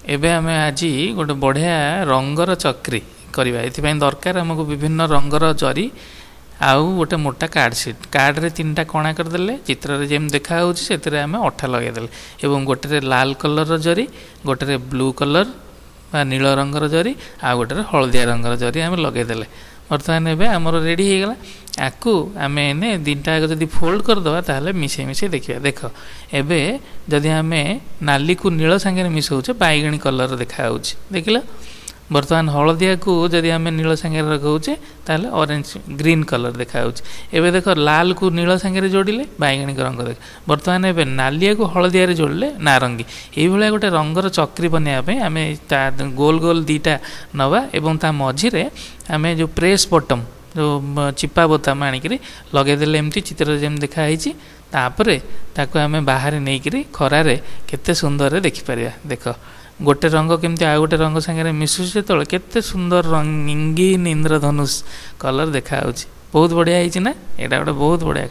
ଏବେ ଆମେ ଆଜି ଗୋଟେ ବଢ଼ିଆ ରଙ୍ଗର ଚକ୍ରି କରିବା। ଏଥିପାଇଁ ଦରକାର ଆମକୁ ବିଭିନ୍ନ ରଙ୍ଗର ଜରି ଆଉ ଗୋଟେ ମୋଟା କାର୍ଡ଼ ସିଟ୍। କାର୍ଡ଼ରେ ତିନିଟା କଣା କରିଦେଲେ, ଚିତ୍ରରେ ଯେମିତି ଦେଖାହେଉଛି, ସେଥିରେ ଆମେ ଅଠା ଲଗାଇଦେଲେ ଏବଂ ଗୋଟେରେ ଲାଲ କଲର୍ର ଜରି, ଗୋଟେରେ ବ୍ଲୁ କଲର୍ ବା ନୀଳ ରଙ୍ଗର ଜରି ଆଉ ଗୋଟେରେ ହଳଦିଆ ରଙ୍ଗର ଜରି ଆମେ ଲଗାଇଦେଲେ। ବର୍ତ୍ତମାନ ଏବେ ଆମର ରେଡ଼ି ହେଇଗଲା। ଆକୁ ଆମେ ଏନେ 2ଟା ଯାକ ଯଦି ଫୋଲ୍ଡ କରିଦେବା, ତାହେଲେ ମିଶାଇ ମିଶାଇ ଦେଖିବା। ଦେଖ, ଏବେ ଯଦି ଆମେ ନାଲିକୁ ନୀଳ ସାଙ୍ଗରେ ମିଶାଉଛେ, ବାଇଗଣୀ କଲର୍ ଦେଖାହେଉଛି, ଦେଖିଲ? ବର୍ତ୍ତମାନ ହଳଦିଆକୁ ଯଦି ଆମେ ନୀଳ ସାଙ୍ଗରେ ଲଗାଉଛେ, ତାହେଲେ ଅରେଞ୍ଜ ଗ୍ରୀନ୍ କଲର୍ ଦେଖାହେଉଛି। ଏବେ ଦେଖ, ଲାଲକୁ ନୀଳ ସାଙ୍ଗରେ ଯୋଡ଼ିଲେ ବାଇଗଣୀ ରଙ୍ଗ ଦେଖ। ବର୍ତ୍ତମାନ ଏବେ ନାଲିଆକୁ ହଳଦିଆରେ ଯୋଡ଼ିଲେ ନାରଙ୍ଗୀ। ଏଇଭଳିଆ ଗୋଟେ ରଙ୍ଗର ଚକ୍ରି ବନେଇବା ପାଇଁ ଆମେ ତା ଗୋଲ ଗୋଲ 2ଟା ନେବା ଏବଂ ତା ମଝିରେ ଆମେ ଯେଉଁ ପ୍ରେସ୍ ବଟମ୍, ଯେଉଁ ଚିପା ବୋତାମ ଆଣିକିରି ଲଗେଇଦେଲେ, ଏମିତି ଚିତ୍ରରେ ଯେମିତି ଦେଖାହେଇଛି। ତାପରେ ତାକୁ ଆମେ ବାହାରେ ନେଇକିରି ଖରାରେ କେତେ ସୁନ୍ଦରରେ ଦେଖିପାରିବା। ଦେଖ, ଗୋଟେ ରଙ୍ଗ କେମିତି ଆଉ ଗୋଟେ ରଙ୍ଗ ସାଙ୍ଗରେ ମିଶୁଛି ଯେତେବେଳେ, କେତେ ସୁନ୍ଦର ରଙ୍ଗୀନ ଇନ୍ଦ୍ରଧନୁଷ କଲର୍ ଦେଖାହେଉଛି। ବହୁତ ବଢ଼ିଆ ହେଇଛି ନା? ଏଇଟା ଗୋଟେ ବହୁତ ବଢ଼ିଆ।